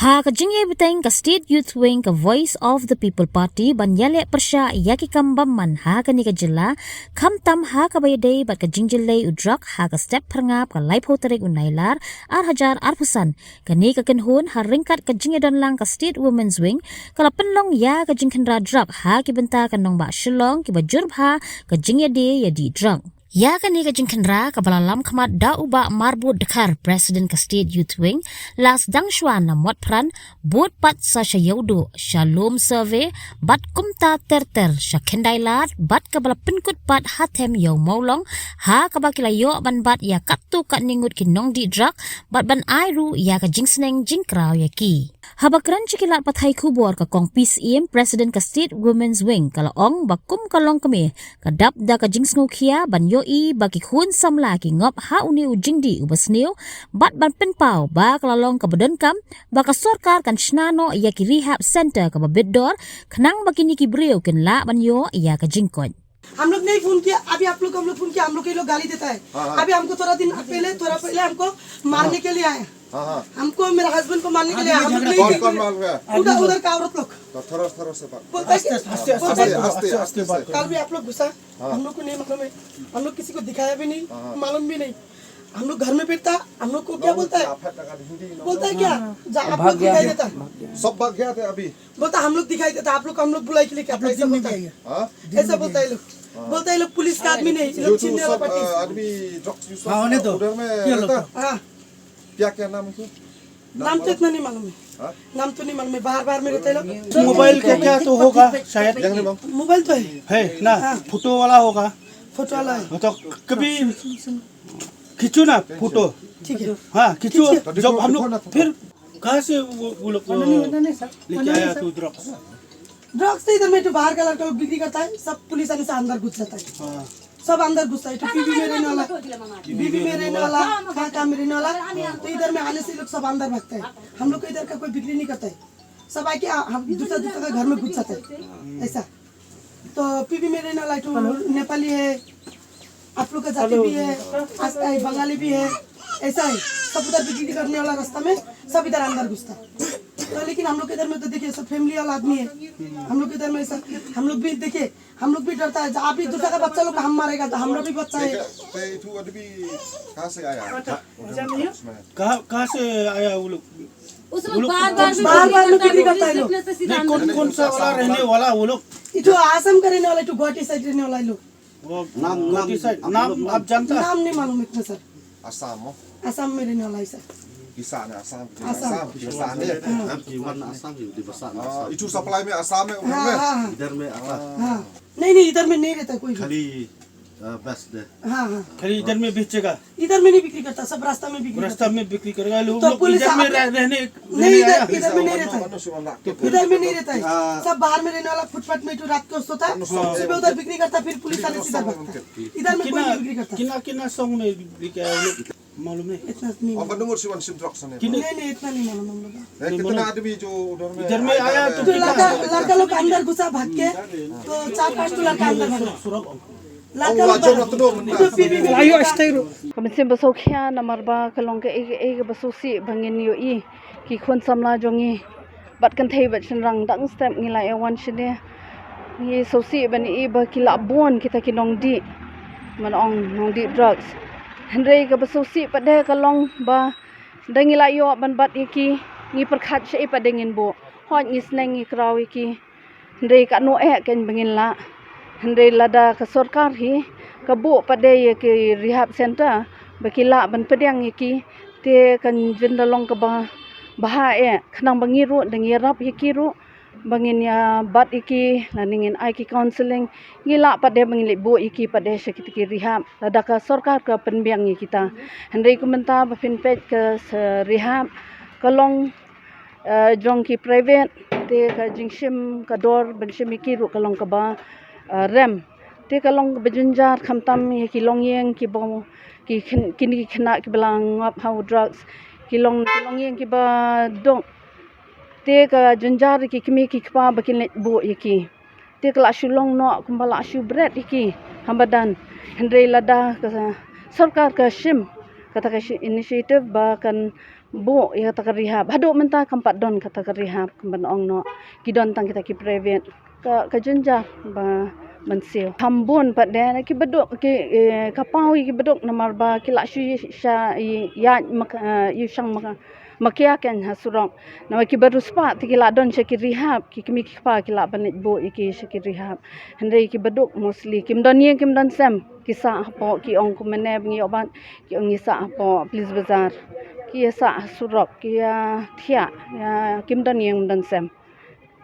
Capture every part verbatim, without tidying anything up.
Ha ka jingïabteng ka State Youth Wing ka Voice of the People Party ban ïaleh pyrshah ïa ki kam bymman ha kane ka jylla, khamtam ha kaba ïadei bad ka jingjyllei u drok ha ka step phyrngap ka laiphew tarik u Nailar ar hajar arphew san. Kane ka kynhun ha ryngkat ka jingïadonlang ka State Women's Wing ka la pynlong ïa ka jingkhynra drok ha ki bynta ka nongbah Shillong kiba jur bha ka jingïadie ïadih drok. Ïa kane ka jingkhynra kaba la lam khmat da u Bah Marbud Dkhar, President ka State Youth Wing, la sdang shwa na Motphran, bud pat sa sha Ïewduh, sha Lum Survey, bad kumta ter ter sha Khyndailad, bad kaba la pynkut pat ha them Ïew Mawlong, ha kaba ki la ïoh ban bat ïa katto katne ngut ki nongdih drok, bad ban ai ruh ïa ka jingsneng jingkraw ïa ki. Haba kren sha ki lad pathai khubor ka Kong P. Syiem, President ka State Women's Wing, ka la ong ba kum ka longkmie ka dap da ka jingsngewkhia ban ïohi ba ki khun samla ki ngop ha une u jingdih uba sniew, bad ban pynpaw ba ka la long kaba donkam ba ka sorkar kan shna noh ïa ki rehab center kaba bit dor, khnang ba kine ki briew kin lah ban ïoh ïa ka jingkoit. हम लोग नहीं फोन किया, अभी आप लोग को हम लोग फोन किया, हम लोग को ये लोग गाली देता है। हाँ, हाँ। अभी हमको थोड़ा दिन पहले, थोड़ा पहले हमको मारने के लिए आया। हाँ, हाँ। हमको, मेरा हस्बैंड को मारने के लिए आया। हम लोग नहीं कौन, कौन मार रहा है? उधर, उधर का औरत लोग। तो थोड़ा, थोड़ा सा बात। बोलता है कि, आस्ते, आस्ते, बोलता है आस्ते, कि आस्ते, आस्ते, आस्ते। कल भी आप लोग घुसा, हाँ। हम लोग को नहीं मालूम है, हम लोग किसी को दिखाया भी नहीं, हाँ, हाँ। मालूम भी नहीं। हम लोग घर में बैठता, हम लोग को क्या बोलता है? आप है, हिंदी बोलता है क्या? जा, आप लोग दिखाई देता। सब भाग गया था अभी। बोलता, हम लोग दिखाई देता, आप लोग को हम लोग बुलाई के लेके आता, ऐसा बोलता है। हाँ? ऐसा बोलता है लोग। हाँ। बोलता है लोग पुलिस का आदमी नहीं, ये लोग जो छीनने वाला सब, पार्टी। अ, आदमी ड्रग्स यूज हाँ, होने दो। उधर में क्या रहता? हाँ। क्या, क्या नाम है? नाम तो इतना नहीं मालूम है। हाँ? नाम तो नहीं मालूम है, बाहर, बाहर में रहता है लोग। मोबाइल का क्या तो होगा शायद। मोबाइल तो है। है ना? हाँ। फोटो वाला होगा। फोटो वाला है। हाँ, तो कभी खींचो ना फोटो। ठीक है। हाँ, खींचो। खींचिए। जब हम लोग फिर कहाँ से वो, वो लोग लेके आया तू ड्रग्स? ड्रग्स तो इधर में तो बाहर का लड़का लोग बिक्री करता है, सब पुलिस आने से अंदर घुस जाता है। हाँ। सब अंदर घुसता है, तो पीवी में रहने वाला, पीवी में रहने वाला, कहाँ, कहाँ में रहने वाला, तो इधर में आने से लोग सब अंदर भागता है। हम लोग को इधर का कोई बिक्री नहीं करता है, सब आके आ, हम दूसरा, दूसरा का घर में घुस जाता है, ऐसा। तो पीवी में रहने वाला एक ठो नेपाली है, आप लोग का जाति भी है, आस-, ए, बंगाली भी है, ऐसा है। सब उधर बिक्री करने वाला रास्ता में सब इधर अंदर घुसता है। तो लेकिन हम लोग के इधर में तो देखिए, सब फैमिली वाला आदमी है। हम लोग के इधर में ऐसा, हम लोग भी देखिए, हम लोग भी डरता है, जब आप भी दूसरा का बच्चा लोग को हम मारेगा तो हमारा भी बच्चा है। ते इथु आदमी कहाँ से आया? कहाँ, कहाँ से आया वो लोग? उस वो लोग बार बार में बार बार में बिक्री करता है लोग। नहीं, कौन, कौन सा वाला रहने वाला वो लोग? ये जो आसाम का रहने वाला है, जो गुवाहाटी साइड रहने वाला है लोग। वो नाम, नाम, गुवाहाटी साइड, आप नाम लोग आप जानता है? नाम नहीं मालूम इतना सर। आसाम हो? आसाम में रहने वाला है सर। किसान है, आसाम के आसाम। आसाम के किसान है। हाँ। Everyone आसाम ही, di basa हाँ, आसाम। Itu supply में आसाम में, हाँ, उधर में? हाँ, हाँ। इधर में आता। हाँ। नहीं, नहीं, इधर में नहीं रहता कोई भी। खाली, अ, बस दे। हाँ, हाँ। खाली इधर में बेचेगा? इधर में नहीं बिक्री करता, सब रास्ता में बिक्री रास्ता करता। में बिक्री करेगा। लोग, तो लोग पुलिस इधर में आप रह-, रहने, नहीं, रहने इधर, आया? इधर में नहीं रहता है। तो फिर इधर में नहीं रहता है। हाँ। सब बाहर में रहने वाला, फुटपाथ में तो रात को सोता है, हाँ। सुबह उधर बिक्री करता, फिर पुलिस आने से इधर भागता है। इधर में कोई कितना, नहीं बिक्री करता। कितना, कितना सॉन्ग में बिका है वो लोग? मालूम नहीं। इतना नहीं मालूम। Apa nomor si wan sim truck sana? Kini- नहीं, नहीं, इतना नहीं मालूम हम लोग का। Eh, कितना आदमी जो उधर में इधर में आया तो तो कितना? लड़का, लड़का लोग अंदर घुसा भाग के, तो चार पांच तो लड़का अंदर भागा। लड़का लोग अंदर, तो फिर भी Ayo, stay ro. Ka mynsiem ba sngewkhia namar ba ka long kaei kaei kaba sngewsih ba ngin ïohi ki khun samla jong ngi. Bad kynthei bad shynrang dang step ngi la ïa wan shane. Ngi sngewsih ban ïohi ba ki la bun kita ki nongdih, ban ong nongdih drugs. Hynrei kaba sngewsih pat de ka long ba da ngi la ïoh ban bat ïa ki, ngi pyrkhat shaei pat de ngin buh. Hooid ngi sneng ngi kraw ïa ki. Hynrei katno eh kein ba ngin lah. Hynrei lada ka sorkar hi ka buh pat de ïa ki rehab center ba ki lah ban pdiang ïa ki, te kan jin da long kaba bha eh, khnang ba ngi ruh da ngi ïarap ïa ki ruh, ba ngin ïa bat ïa ki, lane ngin ai ki counselling, ngi lah pat de ba ngin leit buh ïa ki pat de sha kita ki rehab lada ka sorkar ka pynbiang ïa kita. Hynrei kumta ba phin peit ka sa rehab ka long, eh, jong ki private, te ka jingshim ka dor ban shim ïa ki ruh ka long kaba, eh, rem. Te ka long kaba jynjar khamtam ïa ki longïing kiba, ki khin-, kine ki khynnah kiba la ngop ha u drugs, ki long, ki longïing kiba duk. Te ka jynjar ïa ki kmie ki kpa ba kin leit buh ïa ki. Te ka la shu long noh kumba la shu bret ïa ki ha madan. Hynrei lada ka sorkar ka shim Kata ka shi-, initiative ba kan buh ïa kata ka rehab. Haduh mynta kam pat don kata ka rehab, kumban ong noh. Ki don tang kita ki private. Ka, ka jynjar ba mynsiem. Kham bun pat de na ki baduk ki, eh, ka paw ïa ki baduk namar ba ki la shu sha ïa, ïa mak-, eh, ïa shang mak-, makia kein ha surok. Namar ki ba riewspah te ki la don sha ki rehab, ki kmie ki kpa ki la ban leit buh ïa ki sha ki rehab. Hynrei ki baduk mostly kim don ïing kim don sem, ki sah hapoh, ki ong kumne ba ngi ïoh bat, ki ong ngi sah hapoh Police Bazar. Ki ïa sah ha surok, ki ïa thiah, ïa kim don ïing kim don sem.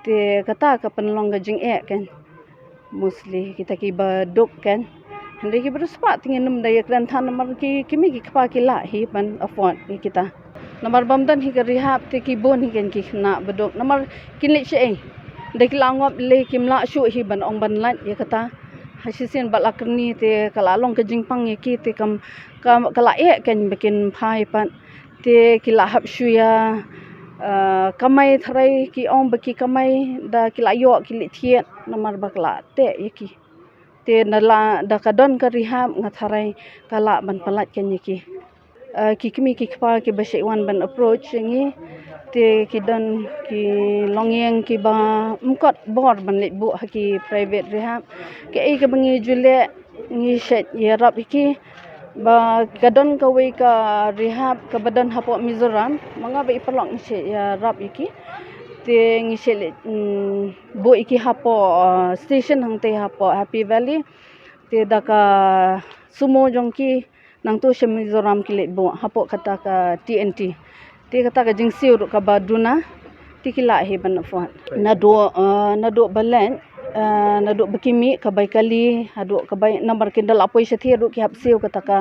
Te kata ka pynlong ka jingeh kein. Mostly kita ki baduk kein. Hynrei ki ba riewspah te ngin ym da ïa kren than namar ki, ki kmie ki kpa ki lah hi ban afford ïa kita. Namar bym don hi ka rehab te ki bun hi kein ki khynnah baduk. Namar kin leit shaei. Da ki la ngop lei kim lah shuh hi ban ong ban lait ïa kata. Ha shisien ba la kyrni te ka la long ka jingpang ïa ki te kam, kam, ka la eh kein ba kin phai pat. Te ki la hap shu ïa, eh, kamai, tharai ki ong ba ki kamai da ki la ïoh ki leit thied namar ba ka la teh ïa ki. Te na la da ka don ka rehab nga tharai ka lah ban pyllait kein ïa ki. Eh, ki kmie ki kpa ki ba shait wan ban approach ïa ngi. Te ki don ki longïing ki ba ym kot bor ban leit buh ha ki private rehab. Kaei ka ba ngi ju leh ngi shait ïarap ïa ki. Ba ka don kawei ka rehab ka ba don hapoh Mizoram. Ma nga bad i paralok ngi shait ïarap ïa ki. Te ngi shait leit, mm, buh ïa ki hapoh, uh, station hangtei hapoh Happy Valley. Te da ka sumo jong ki nangto sha Mizoram ki leit buh hapoh kata ka T N T. Te kata ka jingsiew ruh ka ba duna. Te ki lah hi ban afford. Naduh, eh, naduh ba leit, eh, naduh ba ki mih ka bai kali, haduh ka bai namar kin da la poi shathie ruh ki hap siew kata ka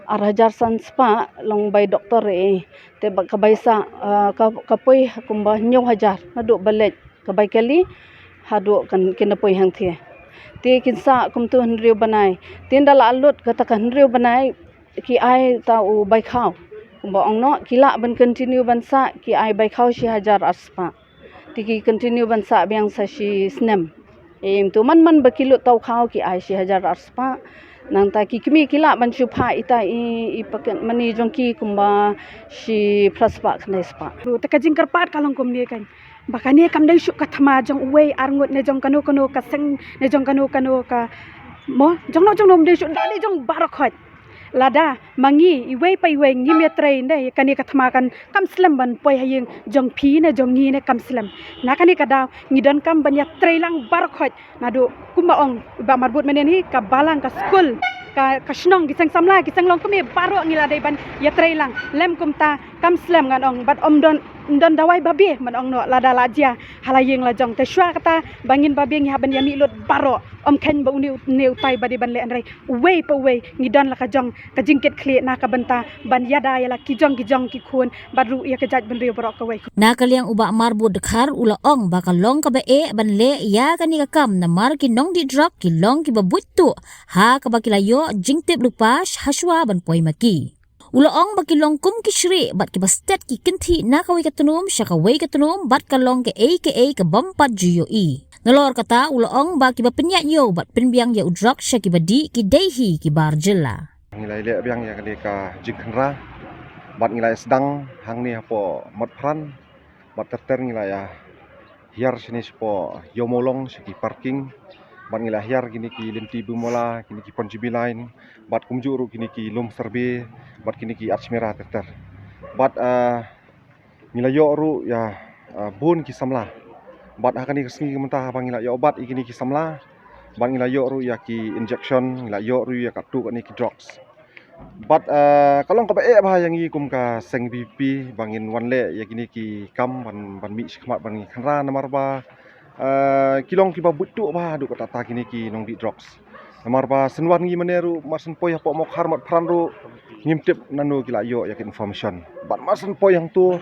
ar hajar san spah long bai doktor eh. Te ba ka bai sah, eh, ka, ka poi kumba hynñiew hajar naduh ba leit. Ka bai kali, haduh kan kin da poi hangtei. Te kin sah kumto hynriew bnai. Te ynda la lut kata ka hynriew bnai, ki ai ta u bai khaw. Kumba ong noh, ki lah ban continue ban sah, ki ai bai khaw shi hajar ar spah. Te ki continue ban sah biang sa shi snem. Em, to man man ba ki lut ta u khaw ki ai shi hajar ar spah. Nangta ki kmie ki lah ban shu phah ita i, i paket mani jong ki kumba shi phra spah khyndai spah. Ruh te ka jingkyrpad ka long kumne kein. Ba kane kam dei shuh ka thma jong uwei arngut ne jong kano kano ka seng ne jong kano kano ka mo. Jong no jong no ym dei shuh, da dei jong baroh khoit. Lada ma ngi iwei pa iwei ngim ïatrei ne kane ka thma kan kam slem ban poi ha ïing jong phi ne jong ngi ne kam slem. Na kane ka daw ngi donkam ban ïatrei lang baroh khoit. Naduh kumba ong i Bah Marbud mynne hi ka balang ka skul ka, ka shnong ki seng samla ki seng longkmie baroh ngi la dei ban ïatrei lang. Lem kumta kam slem ngan ong bad ym don, ym don dawai babe ban ong noh lada la jia ha la ïing la jong. Te shuwa kata ba ngin babe ngi hap ban ïamih lut baroh. Ym kheiñ ba une u, une utai ba dei ban leh, hynrei uwei pa uwei ngi don la ka jong ka jingkit khlieh na ka bynta ban ïada ïa la ki jong ki jong ki khun bad ruh ïa ka jaitbynriew baroh kawei. Na ka liang u Bah Marbud Dkhar u la ong ba ka long kaba eh ban leh ïa kane ka kam namar ki nongdih drok ki long kiba buit tuh ha kaba ki la ïoh jingtip lypa hashwa ban poi ma ki. U la ong ba ki long kum ki shrieh bad kiba stet ki kynthih na kawei ka tnum sha kawei ka tnum bad ka long kaei kaei ka bym pat ju ïohi. Nalor kata u la ong ba kiba pynïaid ïew bad pynbiang ïa u drok sha kiba dih ki dei hi ki bar jylla. Ngi la ïaleh biang ïa kane ka jingkhynra bad ngi la ïasdang hangne hapoh Motphran bad ter ter ngi la ïa hiar shane shapoh Ïew Mawlong sha ki parking bad ngi la hiar kine ki lynti Bumala, kine ki Panjibi line bad kumjuh ruh kine ki lum survey bad kine ki Ashmira ter ter. Bad, ah, ngi la ïoh ruh ïa, ah, bun ki samla. Bad ha kane ka sngi mynta haba ngi la ïoh bat ïa kine ki samla bad ngi la ïoh ruh ïa ki injection, ngi la ïoh ruh ïa katto katne ki drugs. Bad, ah, ka long kaba eh bha ïa ngi kum ka seng VPP ba ngin wan leh ïa kine ki kam ban, ban mih shakhmat ban ngi khynra namar ba, ah, ki long kiba buit tuh bha haduh katta katta kine ki nongdih drugs. Namar ba shen wan ngi mynne ruh, mar shen poi hapoh Mawkhar Motphran ruh ngim tip nano ki la ïoh ïa ki information. Bad mar shen poi hangto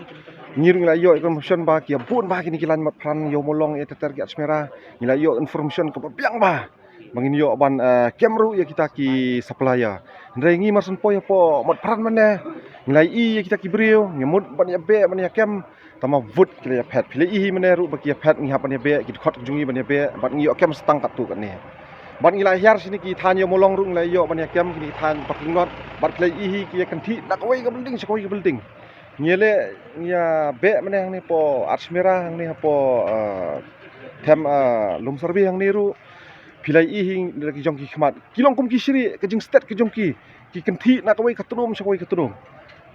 ngi ruh ngi la ïoh ïa ki information ba ki ïa bun bha kine ki line Motphran, Ïew Mawlong, ïa ter ter ki Ashmira, ngi la ïoh information kaba biang bha. Ba ngin ïoh ban, eh, kem ruh ïa kita ki supplier. Hynrei ngi mar shen poi hapoh Motphran mynne ngi la ïohi ïa kita ki briew, ngi mut ban ïa beh ban ïa kem. Tangba vut ki la ïa phet. Phi la ïohi mynne ruh ba ki ïa phet, ngi hap ban ïa beh, ki dkhot ki jong ngi ban ïa beh bad ngi ïoh kem sa tang katto katne. Bad ngi la hiar shini ki thaiñ ïoh molong ruh ngi la ïoh ban ïa kem kini ki thaiñ parking lot. Bad ki la ïohi ki ïa kynthih na kawei ka building sha kawei ka building. Ngi ïa leh ngi ïa beh mynne hangne hapoh Ardshmira hangne hapoh, eh, them, eh, Lumsyrbi hangne ruh. Phi la ïohi da ki jong ki khmat. Ki long kum ki shrieh ka jingstet ka jong ki. Ki kynthih na kawei ka tnum sha kawei ka tnum.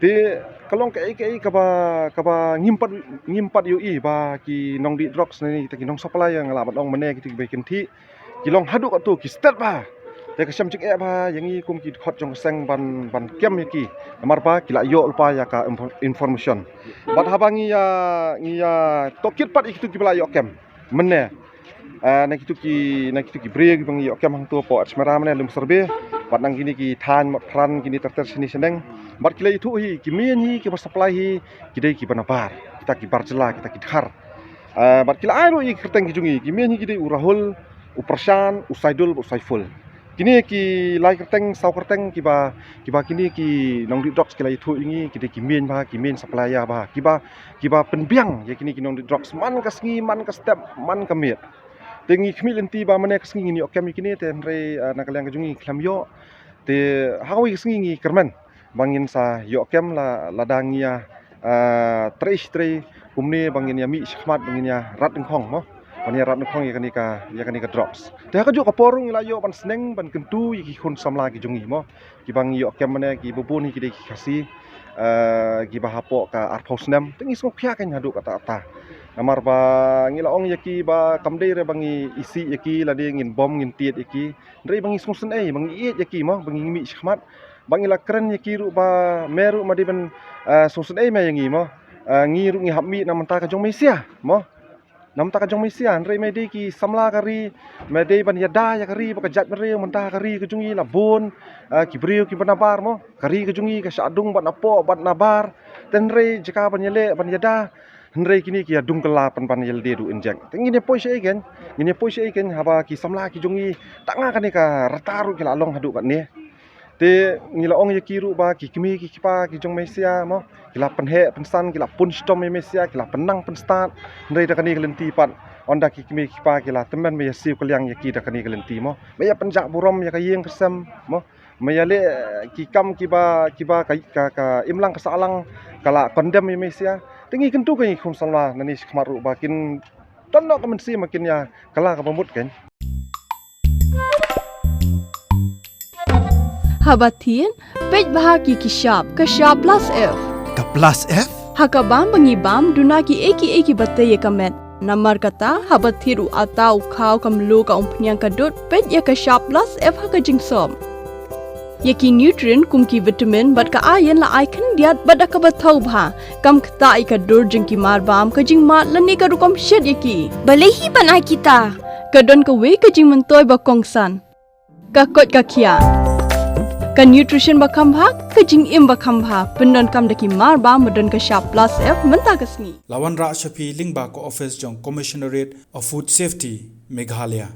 Te ka long kaei kaei kaba, kaba ngim pat, ngim pat ïohi ba ki nongdih drugs ne kita ki nong supply ïa nga lah ban ong mynne kita ki ba kynthih. Ki long haduh katto ki stet bha. Te ka shem jingeh bha ïa ngi kum ki dkhot jong ka seng ban, ban kem ïa ki. Namar ba ki la ïoh lypa ïa ka info-, information. Bad haba ngi ïa, ngi ïa tohkit pat ïa kitu kiba la ïoh kem mynne. Ah, na kitu ki, na kitu ki briew kiba ngi ïoh kem hangto hapoh Ardshmira mynne Lumsyrbi. Bad na kini ki thaiñ Motphran kini ter ter shane shaneng. Bad ki la ïathuh hi, ki meiñ hi kiba supply hi, ki dei kiba nabar. Kita ki bar jylla, kita ki dkhar. Ah, bad ki la ai ruh ïa ki kyrteng ki jong ngi, ki meiñ hi ki dei u Rahul, u Prashant, u Saidul, u Saiful. Kine ki lai kyrteng, saw kyrteng kiba, kiba kine ki nongdih drugs ki la ïathuh ïa ngi, ki dei ki meiñ bha, ki meiñ supply bha, kiba, kiba pynbiang ïa kine ki nongdih drugs man ka sngi, man ka step, man ka miet. Te ngi khmih lynti ba mynne ka sngi ngin ïoh kem ïa kine, te hynrei, ah, na ka liang ka jong ngi khlem ïoh. Te ha kawei ka sngi ngi kyrmen ba ngin sa ïoh kem la, lada ngi ïa, ah, trei shi trei kumne ba ngin ïa mih shakhmat ba ngin ïa rat dyngkhong mo. Ba ngin ïa rat dyngkhong ïa kane ka, ïa kane ka drugs. Te ha kajuh ka por ruh ngi la ïoh ban sneng ban kyntu ïa ki khun samla ki jong ngi mo. Kiba ngi ïoh kem mynne kiba bun hi ki dei ki Khasi, eh, kiba hapoh ka arphew snem. Te ngi sngewkhia kein haduh katta katta. Namar ba ngi la ong ïa ki ba kam dei re ba ngi isih ïa ki lane ngin bom ngin tied ïa ki. Hynrei ba ngi sngewsynei, ba ngi ïeit ïa ki mo, ba ngi mih shakhmat. Ba ngi la kren ïa ki ruh ba me ruh ma dei ban, eh, sngewsynei me ïa ngi mo. Eh, ngi ruh ngi hap mih na bynta ka jong Mesia mo. Na bynta ka jong Mesia, hynrei me dei ki samla ka ri, me dei ban ïada ïa ka ri bad ka jaitbynriew, mynta ka ri ka jong ngi la bun, eh, ki briew kiba nabar mo. Ka ri ka jong ngi ka shah dung bad napoh bad nabar. Te hynrei jaka ban ïaleh ban ïada, hynrei kine ki ïa dung kylla pynban ïalade duh injek. Te ngin ïa poi shaei kein, ngin ïa poi shaei kein haba ki samla ki jong ngi tang ha kane ka rta ruh ki la long haduh katne. Te ngi la ong ïa ki ruh ba ki kmie ki kpa ki jong Mesia mo, ki la pynheh pynsan, ki la pun shitom ïa Mesia, ki la pynnang pynstad. Hynrei da kane ka lynti pat, ynda ki kmie ki kpa ki la tymmen, me ïa siew kylliang ïa ki da kane ka lynti mo. Me ïa pynjah burom ïa ka ïing ka sem mo. Me ïaleh ki kam kiba, kiba ka, ka, ka imlang ka sahlang ka la condemn ïa Mesia. Te ngi kyntu ka ngi khun samla nangne shakhmat ruh ba kin don noh ka mynsiem ba kin ïa kylla kaba mut kein. Haba thied, peit bha ki ki shap, ka shap plus F. Ka plus F? Ha ka bam ba ngi bam, duna kiei kiei kiba tei ïa ka met. Namar kata, haba thied u atta, u khaw, ka mluh, ka umphniang, ka dud, peit ïa ka shap plus F ha ka jingsop. Ïa ki nutrient kum ki vitamin bad ka iron la ai khyndiat bad da kaba thaw bha. Kam ktah ïa ka dur jong ki marbam, ka jingmad lane ka rukom shet ïa ki. Balei hi ban ai kita? Ka don kawei ka jingmyntoi ba kongsan. Ka koit ka khiah. Ka nutrition ba kham bha, ka jingim ba kham bha. Pyndonkam da ki marbam ba don ka shap plus F mynta ka sngi. La wanrah sha phi lyngba ka office jong Commissionerate of Food Safety, Meghalaya.